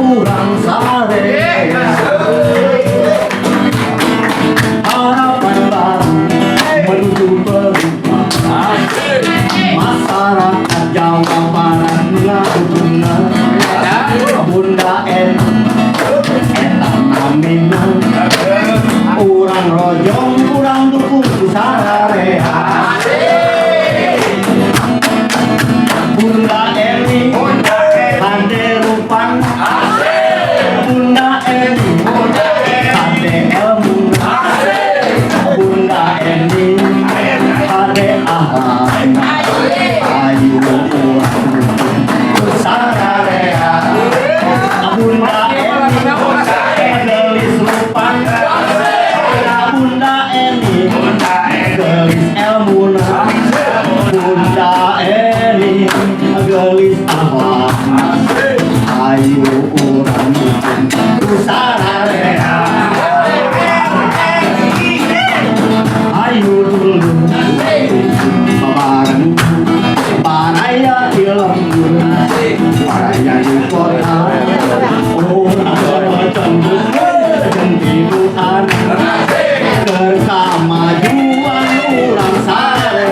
Urang sare. Harapan baru menuju perubahan. Masyarakat Jawa Barat ngaguna Bunda Eni eta namina. Urang rojong, urang dukung sararea. Bunda Eni hade rupana. Bunda Eni hade elmuna. Bunda Eni hade akhlakna. Ayo urang dukung sararea. Bunda Eni geulis rupana. Bunda Eni geulis elmuna. Bunda Eni geulis akhlakna. Ayo urang dukung sararea. Ayo dulu babareng baraya di lembur, baraya di kota, urang rojong jeung tiduan keur kamajuan urang sare.